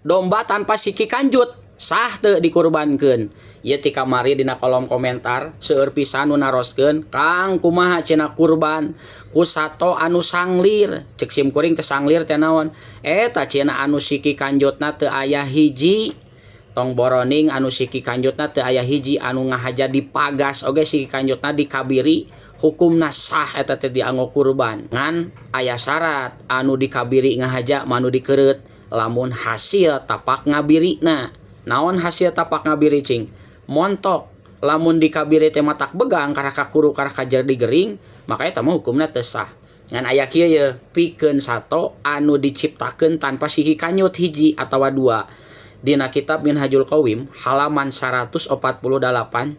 Domba tanpa siki kanjut sah teu dikurbankeun? Ieu ti kamari dina kolom komentar seueur pisan nu naroskeun, "Kang, kumaha cenah kurban ku sato anu sanglir?" Cek sim kuring teh, sanglir teh naon? Eta cenah anu siki kanjutna teu aya hiji. Tong boroning anu siki kanjutna teu aya hiji, anu ngahaja dipagas oge siki kanjutna dikabiri, hukumna sah eta teh dianggo kurban. Ngan aya syarat, anu dikabiri ngahaja mah anu dikereut lamun hasil tapak ngabirina. Naon hasil tapak ngabiri, cing? Montok. Lamun dikabiri teh matak begang, karah kakuru, karah kajer digering, maka eta mah hukumna teu sah. Ngan aya kieu ye, pikeun sato anu diciptakeun tanpa siki kanjut hiji atawa dua. Dina kitab Minhajul Qawim halaman 148,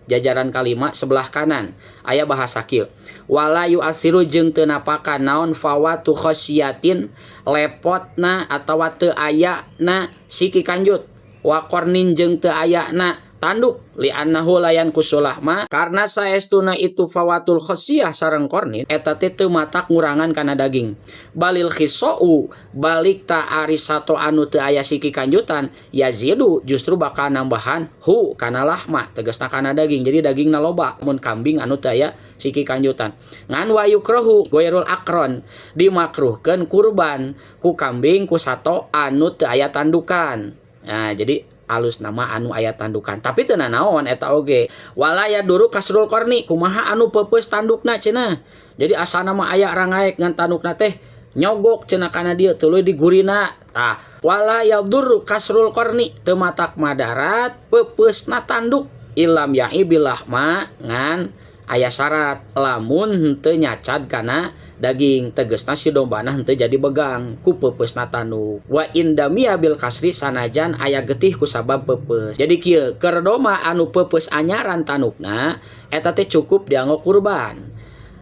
jajaran kalima sebelah kanan, aya bahasa kieu: wala yu'atsiru, jeung teu napakan naon fawatu khosyatin, lepotna atawa teu ayana siki kanjut, wa qarnin, jeung teu ayana tanduk, li annahu la yanqusul lahma, karena saestuna itu fawatul khosyah sareng qarnin eta teh teu matak ngurangan kana daging. Balil khisau, balik ta ari sato anu teu aya siki kanjutan, yazidu, justru bakal nambahan, hu kana lahma, tegasna kana daging, jadi dagingna loba mun kambing anu teu aya siki kanjutan. Ngan wa yukrahu ghairul aqron, dimakruhkeun kurban ku kambing, ku sato anu teu aya tandukan. Nah, jadi alusna mah anu aya tandukan, tapi teu nanaon eta oge. Wala yadurru kasrul qarni. Kumaha anu peupeus tandukna cenah? Jadi asana mah aya rangaek, ngan tandukna teh nyogok cenah kana dieu, tuluy digurina. Tah, wala yadurru kasrul qarni, teu matak madarat peupeusna tanduk, illam ya'ibil lahma, ngan aya syarat, lamun henteu nyacad kana daging, tegesna si dombana henteu jadi begang ku peupeusna tanduk. Wa in damiya bil kasri, sanajan aya getih ku sabab peupeus. Jadi kieu, keur domba anu peupeus anyaran tandukna, eta teh cukup dianggo kurban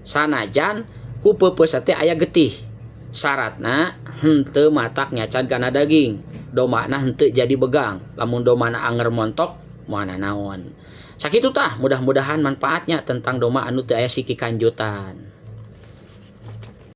sanajan ku peupeus teh aya getih, syaratna henteu matak nyacad kana daging, dombana henteu jadi begang. Lamun dombana anger montok, moal naon. Sakitu tah, mudah-mudahan manfaatnya tentang domba anu teu aya siki kanjutan.